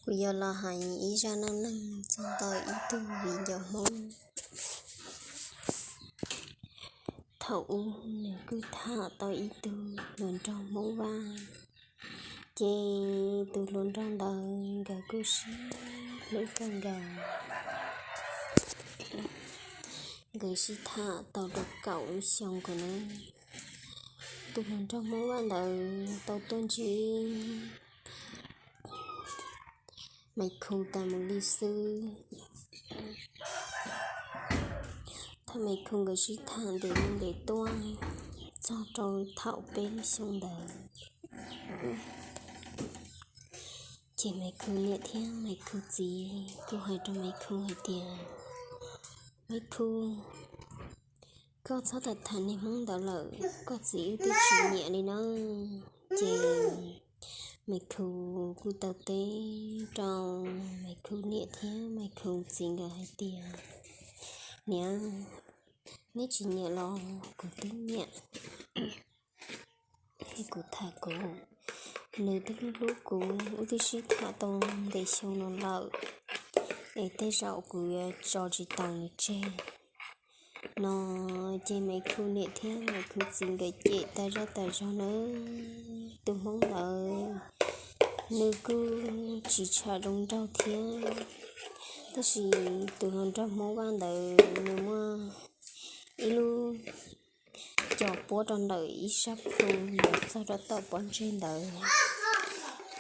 Kuv yuav los hais ib zaj neej neeg txog ntawm ib tug viv ncaus Hmoob. Thaum ub nws kuj tham tau ib tug hluas nraug Hmoob Vaj, ces tus hluas nraug ntawd nkawd kuj sib hlub kawg nkaus. Nkawd sib tham tau rau kaum lub xyoo kiag na. Tus hluas nraug Hmoob Vaj ntawd tau tuaj ntsib Maiv Khu tas mus li xwb. Thaum Maiv Khu nkawd sib tham ntev mus ntev tuaj txog rau thaum peb lub xyoo ntawd, ces Maiv Khu niam thiab Maiv Khu txiv kuj hais rau Maiv Khu hais tias, Maiv Khu, koj txhob tham niag Hmoob ntawd lawm, koj txiv wb twb tsis nyiam li na. Ces Maiv Khu kuj tau teb rau Maiv Khu niam thiab Maiv Khu txiv nkawd hais tias, Niam, neb tsis nyiam los kuv twb nyiam, es kuv tham kuv, nws twb hlub kuv, wb twb sib tham tau ntev xyoo no lawm, es tej zaum kuv yuav tso tsis tau nws tseg no. Ces Maiv Khu niam thiab Maiv Khu txiv nkawd cem tas zaj tas zog na. Tus Hmoob ntawd nws kuj tsis tshua zoo nraug thiab, tab sis tus hluas nraug Hmoob Vaj ntawd nws muaj ib lub co puab rau ntawm ib sab plhu los txog rau tom pob ntseg ntawd.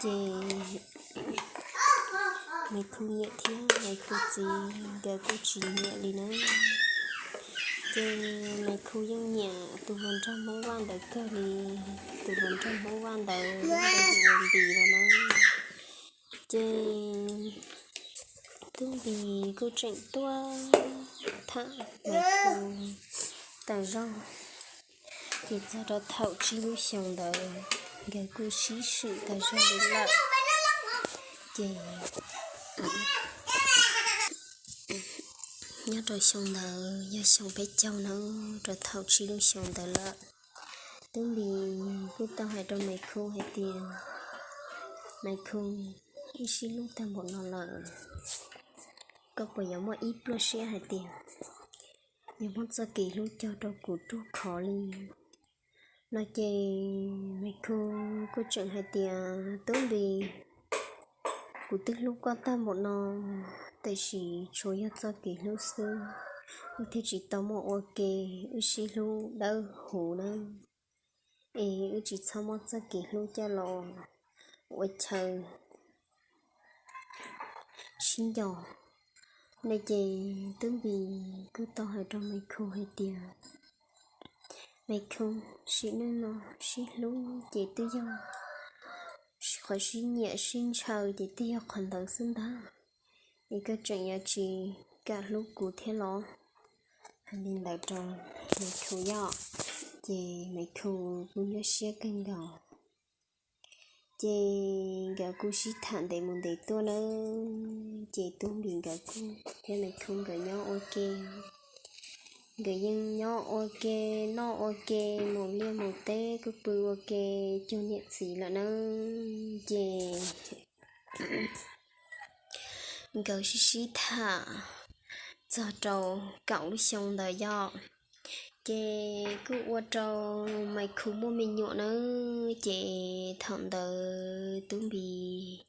Ces Maiv Khu niam thiab Maiv Khu txiv nkawd kuj tsis nyiam li na. Ces Maiv Khu yeej nyiam tus hluas nraug Hmoob Vaj ntawd kawg li. Tus hluas nraug Hmoob Vaj ntawd hu ua Npis no na. Ces Tub Npis kuj tseem tuaj tham Maiv Khu tas zog, ces txog rau thaum tsib lub xyoo ntawd nkawd kuj sib swm tas zog li lawm. Ces nyob rau xyoo ntawd yog xyoo peb caug na, rau thaum tsib lub xyoo ntawd lawm, Tub Npis kuj tau hais rau Maiv Khu hais tias, Maiv Khu, wb sib hlub tag npaum no lawm, koj puas yuav muaj ib pluaj siab hais tias yuav muab txoj kev hlub cog rau kuv ruaj khov li? No ces Maiv Khu kuj tseem hais tias, Tub Npis, kuv twb hlub koj tag npaum no, tiam sis tsuas yog txoj kev hlub xwb, wb thiaj tsis tau muaj ua ke, wb sib hlub dawb huv na, es wb tsis txhob muab txoj kev hlub coj los ua chaw sib nco. No ces Tub Npis kuj tau hais rau Maiv Khu hais tias, Maiv Khu, sim neej no sib hlub ces twb yog qhov sib nyiam sib ntshaw ces twb yog qhov ntawd xwb ntag, es koj tseem yuav tsis kam hlub kuv thiab los? Hais li ntawd rau Maiv Khu yom, ces Maiv Khu kuj nyuaj siab kawg nkaus. Ces nkawd kuj sib tham ntev mus ntev tuaj nawb, ces Tub Npis nkawd kuj thiab Maiv Khu nkawd nyob ua ke. Nkawd yeej nyob ua ke, noj ua ke, mus liaj mus teb kuj pw ua ke, cuag niam txiv lawm nawb. Ces nkawd sib sib tham txog rau kaum lub xyoo ntawd yom, ces kuj ua rau Maiv Khu muaj me nyuam nawb. Ces thaum ntawd Tub Npis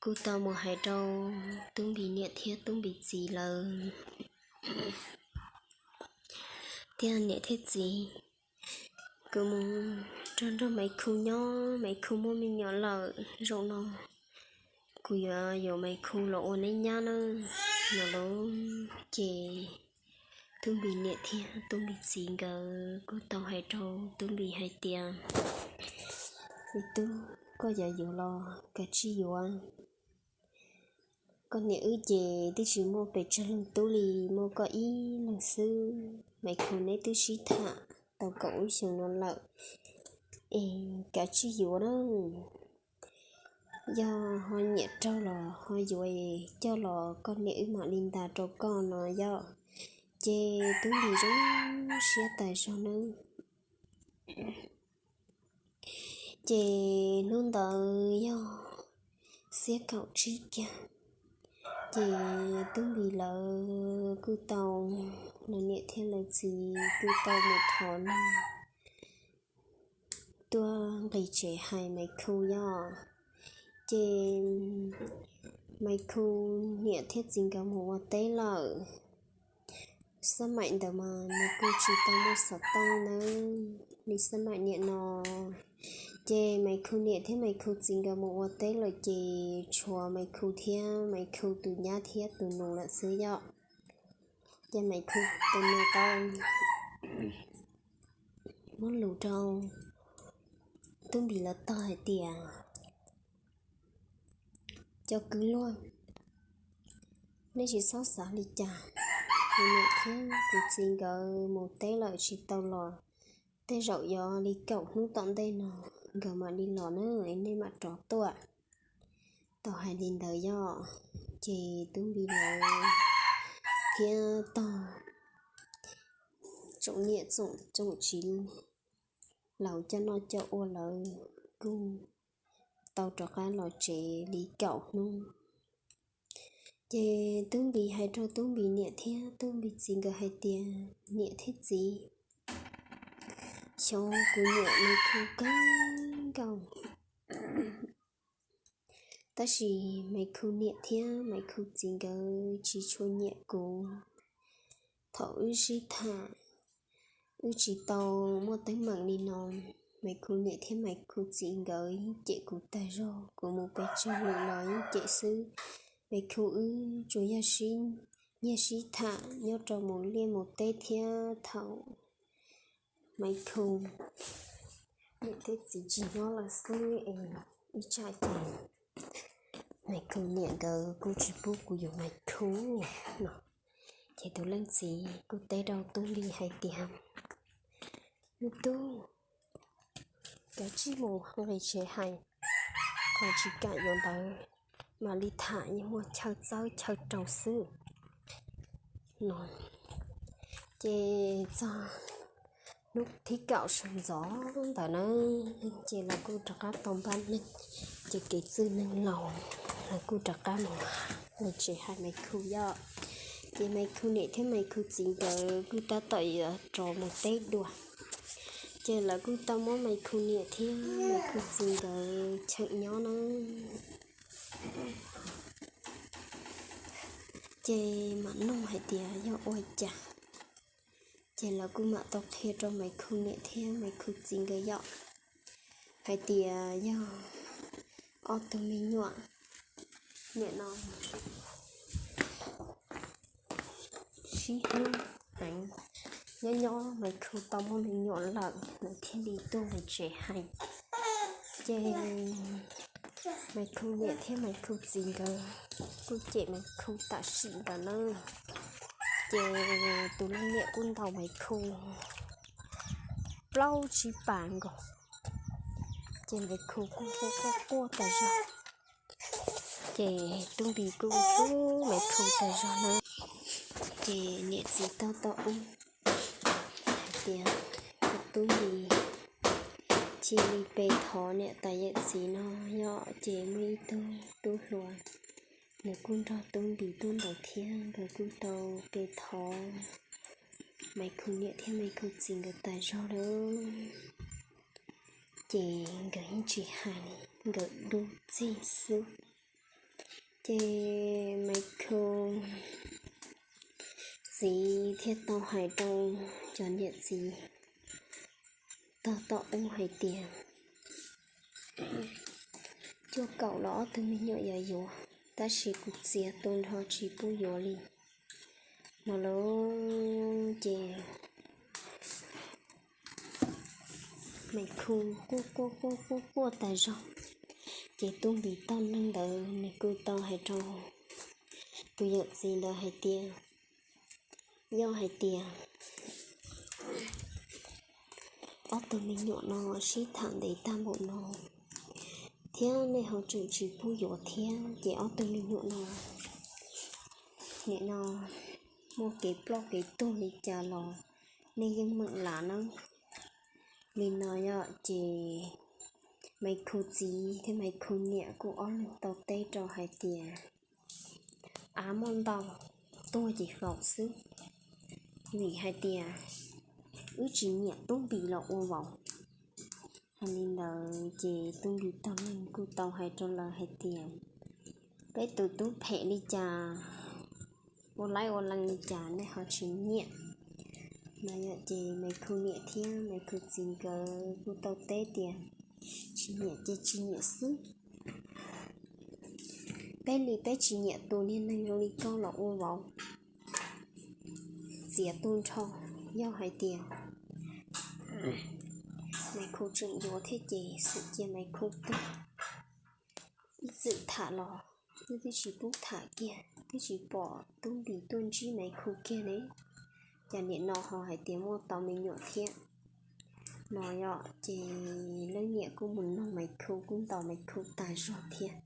kuj tau mus hais rau Tub Npis niam thiab Tub Npis txiv lawv tias, Niam thiab txiv, kuv mus nrog nrog Maiv Khu nyob, Maiv Khu muaj me nyuam lawm, zaum no kuv yuav yuav Maiv Khu los ua neb nyab nawb, no lauj. Ces Tub Npis niam thiab Tub Npis txiv nkawd kuj tau hais rau Tub Npis hais tias, Me tub, koj yuav yuav los kav tsij yuav. Koj niam wb ces twb tsis muaj pes tsawg leej tub li, muaj koj ib leeg xwb. Maiv Khu neb twb sib tham tau kaum lub xyoo no lawm, es kav tsij yuav na. Yog ho nyiam raug los ho yuav, coj los koj niam wb mam li ntas rau koj no yom. Ces Tub Npis zoo siab tas zog nawb. Ces hnub ntawd yog xiab kaum tsib kiag. Ces Tub Npis lawv kuj tau, lawv niam thiab lawv txiv kuj tau mus thov nug tuaj nqis tsev hais Maiv Khu yom. Ces Maiv Khu niam thiab txiv nkawd mus ua teb lawm. Xab maim ntawd mas nws kuj tsis tau muaj xov tooj nawb li xab maim niam no. Ces Maiv Khu niam thiab Maiv Khu txiv nkawd mus ua teb lawm ces tshuav Maiv Khu thiab Maiv Khu tus nyab thiab tus nus lawm xwb yom. Ces Maiv Khu tus nus tau muab lus rau Tub Npis lawv tog hais tias, cov kwv luag, nej tsis txhob xav li cas. Kuv niam thiab kuv txiv nkawd mus teb lawm tsis tau los, tej zaum yuav li kaum hnub tom ntej no nkawd mam li los na, nej mam rov tuaj. Tau hais li ntawd yom, ces Tub Npis lawv thiab tog tsoom niam tsoom txiv laus coj noj coj ua lawv kuj tau rov qab los tsev li kaum hnub. Ces Tub Npis hais rau Tub Npis niam thiab Tub Npis txiv nkawd hais tias, niam thiab txiv, xyov kuv nyiam Maiv Khu kawg nkaus, tab sis Maiv Khu niam thiab Maiv Khu txiv nkawd tsis tshua nyiam kuv. Thaum wb sib tham, wb tsis tau muaj teeb meem li no, Maiv Khu niam thiab Maiv Khu txiv nkawd yeej cem kuv tag zog, kuv mus pes tsawg lwm los yeej cem xwb. Maiv Khu wb tsuas yog sib nyiag sib tham nyob rau mus liaj mus teb thiab thaum Maiv Khu niam thiab txiv tsis nyob lawm xwb es ib tsam ces Maiv Khu niam nkawd kuj tsis pub kuv yuav Maiv Khu no. Ces tus leej txiv kuj teb rau Tub Npis hais tias, me tub, kav tsij mus nqis tsev hais, qhov tsis kam yuav ntawd mam li tham, yeej muaj chaw txawb chaw rau xwb no. Ces txog hnub thib kaum sawv ntxov ntawd na, ces lawv kuj rov qab tau npaj neeg, ces kev txwj neeg laus, lawv kuj rov qab mus nqis tsev hais Maiv Khu yom. Ces Maiv Khu niam thiab Maiv Khu txiv nkawd kuj tab tom yuav rov mus teb dua, ces lawv kuj tau muab Maiv Khu niam thiab Maiv Khu txiv nkawd cheem nyob na. Ces mam nug hais tias yog ua cas, ces lawv kuj mam tau qhia rau Maiv Khu niam thiab Maiv Khu txiv nkawd yom, hais tias yog ob tug me nyuam niam no sib hlub heev, nyob nyob Maiv Khu tau muaj me nyuam lawm lawv thiaj li tuaj nqis tsev hais. Ces Maiv Khu niam thiab Maiv Khu txiv nkawd kuj cem Maiv Khu tam sim ntawd na. Ces tus leej niam kuj ntaus Maiv Khu plaub tsib pas nkaus, ces Maiv Khu kuj quaj quaj quaj tas zog. Ces Tub Npis kuj hlub Maiv Khu tas zog na. Ces niam txiv tau tau ub hais tias kom Tub Npis cia li pe thov niam tais yawm txiv no yom. Ces muaj ib tug tub hluas, nws kuj nrog Tub Npis tuaj ntawd thiab, nkawd kuj tau pe thov Maiv Khu niam thiab Maiv Khu txiv nkawd tas zog lawm. Ces nkawd yeej tsis hais li, nkawd dub txig xwb. Ces Maiv Khu txiv thiaj tau hais rau cov niam txiv tog tom ub hais tias, cuaj kaum los ob tug me nyuam yuav yuav, tab sis kuv txiav tu nrho tsis pub yuav li no lauj. Ces Maiv Khu quaj quaj quaj quaj quaj tas zog. Ces Tub Npis tog neeg ntawd nws kuj tau hais rau tus yawm txiv ntawd hais tias, yog hais tias ob tug me nyuam no sib tham ntev tag npaum no thiab nej ho tseem tsis pub yuav thiab, ces ob tug me nyuam no nim no muaj kev ploj kev tuag li cas los nej yeej meem lav nawb. Li no yom, ces Maiv Khu txiv thiab Maiv Khu niam kuj ob leeg tau teb rau hais tias, av muaj ntau, tuag ces faus xwb, vim hais tias wb tsis nyiam Tub Npis los ua vauv. Hais li ntawd ces Tub Npis tog neeg kuj tau hais rau lawv hais tias, peb tus tub phem li cas, ua laib ua lees li cas nej ho tsis nyiam no. Yog ces Maiv Khu niam thiab Maiv Khu txiv nkawd kuj tau teb tias, tsis nyiam ces tsis nyiam xwb. Peb li peb tsis nyiam tus niag neeg zoo li koj los ua vauv, txiav tu nrho. Yog hais tias Maiv Khu tseem yuav thiab ces xwm cia Maiv Khu tuag. Ib txwm tham los wb twb tsis pub tham kiag, twb tsis pom Tub Npis tuaj ntsib Maiv Khu kiag ne. Cas nim no ho hais tias muaj tau me nyuam thiab no. Yog ces leej niam kuj mus noog Maiv Khu, kuj ntaus Maiv Khu tas zog thiab,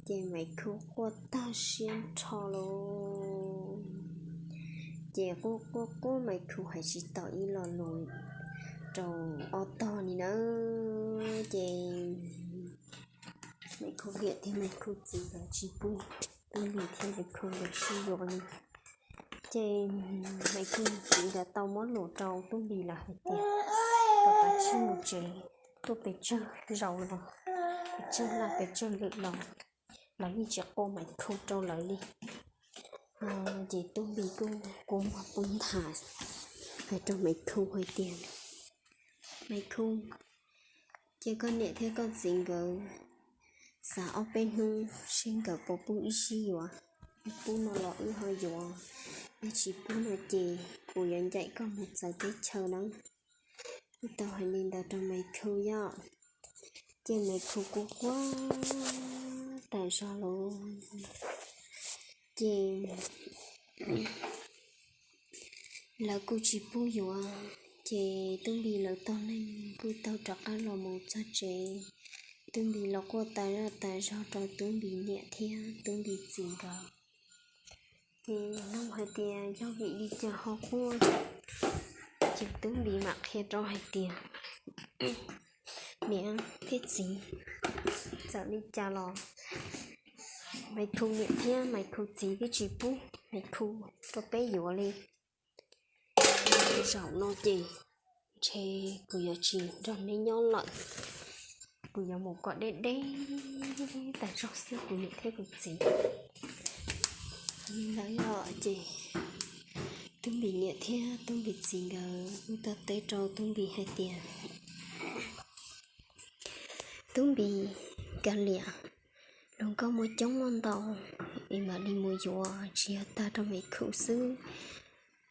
ces Maiv Khu quaj tag siab nrho lauj. Ces quaj quaj quaj Maiv Khu hais tsis tau ib lo lus rau ob tog li na. Ces Maiv Khu niam thiab Maiv Khu txiv nkawd tsis pub Tub Npis thiab Maiv Khu nkawd sib yuav li. Ces Maiv Khu txiv nkawd tau muab lus rau Tub Npis lawv hais tias, kom kav tsij mus tsev, tuaj pes tsawg zaus los, pes tsawg laj pes tsawg lwm los, lawv yeej tsis quaj Maiv Khu rau lawv li. Ces Tub Npis kuj kua muag poob nthav hais rau Maiv Khu hais tias, Maiv Khu, cia koj niam thiab koj txiv nkawd xav ob peb hnub seb nkawd puas pub wb sib yuav. Yog pub no los wb ho yuav, yog tsis pub no ces kuv yuav ncaim koj mus txawv teb chaws nawb. Kuj tau hais li ntawd rau Maiv Khu yom. Ces Maiv Khu kuj quaj tas zog lauj. Ces lawv kuj tsis pub yuav, ces Tub Npis lawv tog neeg kuj tau rov qab los mus txog tsev. Tub Npis los quaj tas zaj tas zog rau Tub Npis niam thiab Tub Npis txiv nkawd. Ces nug hais tias yog vim li cas ho quaj, ces Tub Npis mam qhia rau hais tias, niam thiab txiv, txawm li cas los Maiv Khu niam thiab Maiv Khu txiv twb tsis pub Maiv Khu rau peb yuav li. Zaum no ces ntshe kuv yuav tsis nrog neb nyob lawm, kuv yuav mus kom deb deb tas zog xwb kuv niam thiab kuv txiv. Li ntawd yog ces Tub Npis niam thiab Tub Npis txiv nkawd kuj tau teb rau Tub Npis hais tias, Tub Npis, kav liam, luag nkauj muaj coob muaj ntau, es mam li mus yuav tsis yog tag rau Maiv Khu xwb.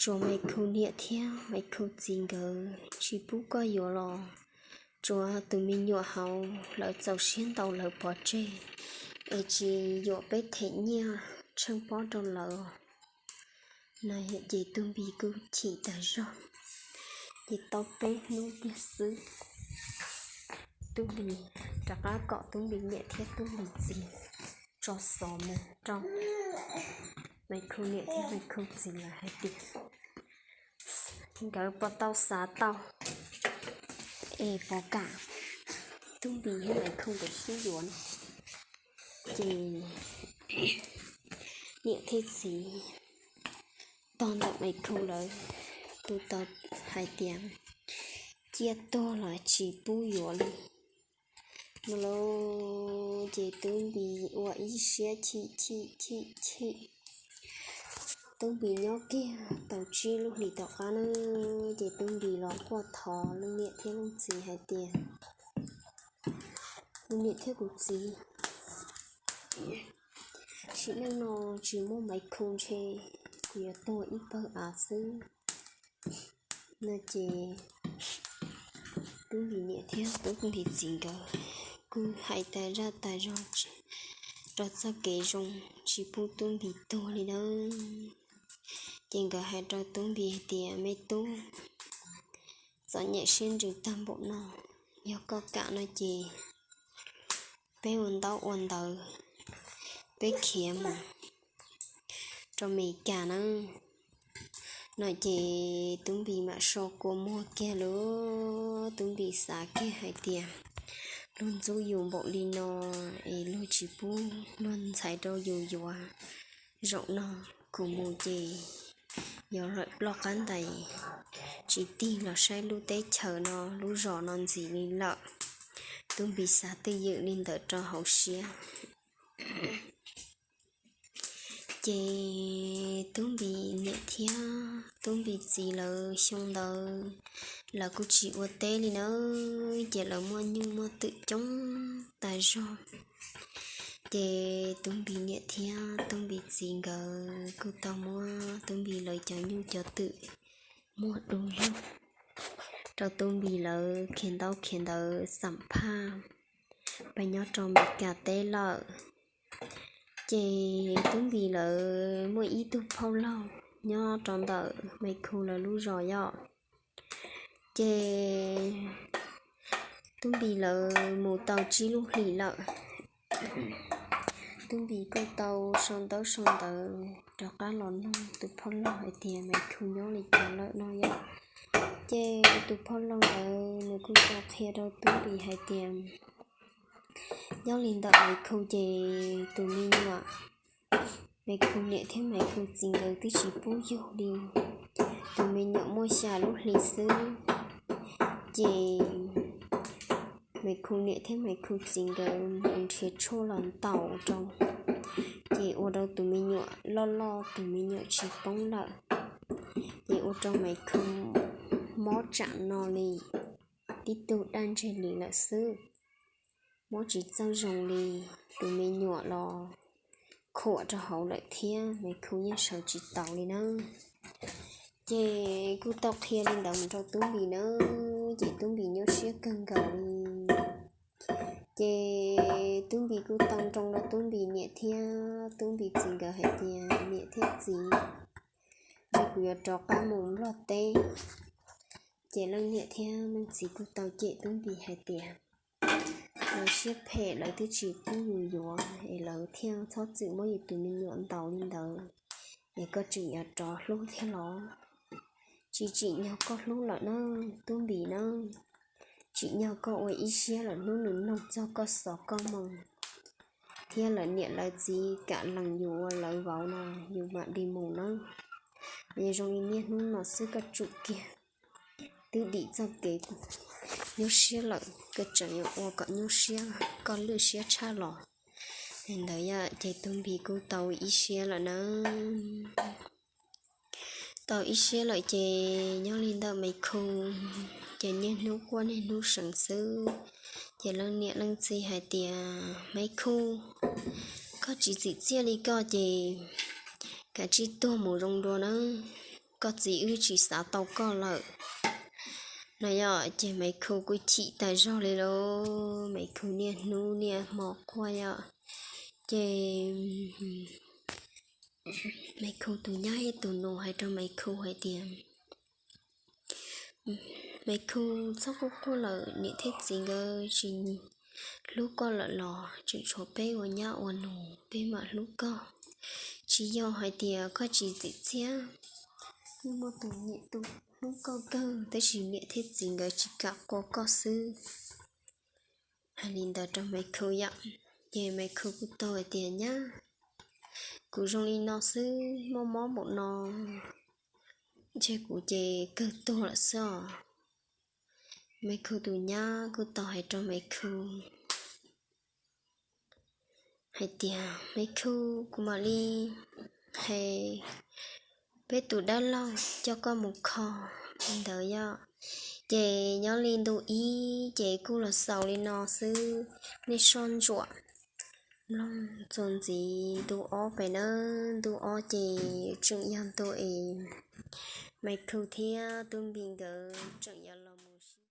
Tsuas Maiv Khu niam thiab Maiv Khu txiv nkawd tsis pub koj yuav los tsuas tus me nyuam hauv lawv txaus siab ntau lawv pov tseg, es tsis yuam peb them nyiaj tsheej pob rau lawv. No ces Tub Npis kuj chim tas zog. Ces tau peb hnub kiag xwb, Tub Npis rov qab kom Tub Npis niam thiab Tub Npis txiv tso xov mus rau Maiv Khu niam thiab Maiv Khu txiv lawv hais tias nkawd puas tau xav tau es puas kam Tub Npis thiab Maiv Khu nkawd sib yuav no. Ces niam thiab txiv tog ntawm Maiv Khu lawv kuj tau hais tias ciaj tuag los tsis pub yuav li no lauj. Ces Tub Npis ua ib siab chim chim chim chim. Tub Npis nyob kiag tau tsib lub hlis tom qab na, ces Tub Npis los quaj thov leej niam thiab leej txiv hais tias, kuv niam thiab kuv txiv, sim neej no tsis muaj Maiv Khu ntshe kuv yuav tuag ib pawg av xwb. No ces Tub Npis niam thiab Tub Npis txiv nkawd kuj hais tas zaj tas zog rau txoj kev zoo tsis pub Tub Npis tuag li na. Ces nkawd hais rau Tub Npis hais tias, me tub, txom nyem siab ntsws tag npaum no, yog koj kam no ces peb ua ntaub ua ntawv, peb khiav mus rau Amelikas na. No ces Tub Npis mam so kua muag kiag lauj. Tub Npis xav kiag hais tias, luag ntxub yus npaum li no es luag tsis pub luag ntxhais rau yus yuav. Zaum no kuv mus ces yuav lawm ploj qab ntais, tsis tig los saib lub teb chaws no lub zos no ntxiv li lawm. Tub Npis xav twj ywm li ntawd rau hauv siab. Ces Tub Npis niam thiab Tub Npis txiv lawv xyoo ntawd lawv kuj tsis ua teb li na, ces lawv muaj nyuj muaj twm coob tas zog. Ces Tub Npis niam thiab Tub Npis txiv nkawd kuj tau muab Tub Npis lawv cov nyuj cov twm muag du lug rau Tub Npis lawv khiav ntaub khiav ntawv xam phaj pais nyob rau Meskas teb lawm. Ces Tub Npis lawv muaj ib tug phauj laug nyob rau ntawm Maiv Khu lawv lub zos yom. Ces Tub Npis lawv mus tau tsib lub hlis lawm, Tub Npis kuj tau sau ntaub sau ntawv rov qab los nug tus phauj laug hais tias Maiv Khu nyob li cas lawm no yom. Ces tus phauj laug ntawd nws kuj tau qhia rau Tub Npis hais tias nyob li ntawm Maiv Khu ces tus me nyuam, Maiv Khu niam thiab Maiv Khu txiv nkawd twb tsis pub yug li. Tus me nyuam muaj xya lub hli xwb, ces Maiv Khu niam thiab Maiv Khu txiv nkawd mus nrhiav tshuaj los ntaus rau, ces ua rau tus me nyuam loj loj, tus me nyuam tsis poob lawm. Ces ua rau Maiv Khu mob tsam no li, tib tug daj ntseg li lawm xwb, mob tsis txawj zoo li. Tus me nyuam los khuam rau hauv lawm thiab, Maiv Khu yeej sawv tsis taus li na. Ces kuj tau qhia li ntawd mus rau Tub Npis na, ces Tub Npis nyuaj siab kawg nkaus li. Ces Tub Npis kuj tau nroo rau Tub Npis niam thiab Tub Npis txiv nkawd hais tias, niam thiab txiv, ntshe kuv yuav rov qab mus Nplog teb. Ces leej niam thiab leej txiv kuj tau cem Tub Npis hais tias, lawv siab phem, lawv twb tsis pub yus yuav es lawv thiaj txhob txwm muab yus tus me nyuam ntaus li ntawd, es koj tseem yuav rov hlub thiab los? Tsis tsim nyog koj hlub lawm na, Tub Npis na. Tsim nyog koj ua ib siab lawm, hnub nws mloog txog koj xov koj moo thiab lawv niam lawv txiv kam lees yus ua lawv vauv no, yus mam li mus nawb. Yog zoo li niaj hnub no xwb koj tsum kiag, twb dim txoj kev nyuaj siab lawm, koj tseem yuav ua kom nyuaj siab koj lwj siab tshaj los. Li ntawd yom, ces Tub Npis kuj tau ib siab lawm na. Tau ib siab lawm ces nyob li ntawm Maiv Khu, ces niaj hnub quaj niaj hnub seev xwb. Ces leej niam leej txiv hais tias, Maiv Khu, koj tsis txim txiaj li koj ces kav tsij tuag mus zoo dua nawb, koj txiv wb tsis xav tau koj lawm. No yom, ces Maiv Khu kuj chim tas zog li lauj, Maiv Khu niaj hnub niaj hmo quaj yom. Ces Maiv Khu tus nyab thiab tus nus hais rau Maiv Khu hais tias, Maiv Khu, txhob quaj quaj lawm, niam thiab txiv nkawd tsis hlub koj lawm los tseem tshuav peb ua nyab ua nus peb mam hlub koj. Tsis yog hais tias koj tsis txim txiaj, yeej muaj tus nyiam tus hlub koj kawg, tab sis niam thiab txiv nkawd tsis kam qua koj xwb. Hais li ntawd rau Maiv Khu yom, ces Maiv Khu kuj tau hais tias, nyab, kuv zoo li no xwb, mob mob npaum no, ntshe kuv ces kawg tuag lawm xwb os. Maiv Khu tus nyab kuj tau hais rau Maiv Khu hais tias, Maiv Khu, kuv mam li hais peb tus dab laug coj koj mus kho. Li ntawd yom, ces nyob li ntu ib ces kuj los xaus li no xwb. Nej soj ntsuam mloog txuas ntxiv ntu ob pem nawb. Ntu ob ces tseem yog ntu es Maiv Khu thiab Tub Npis nkawd tseem yuav los mus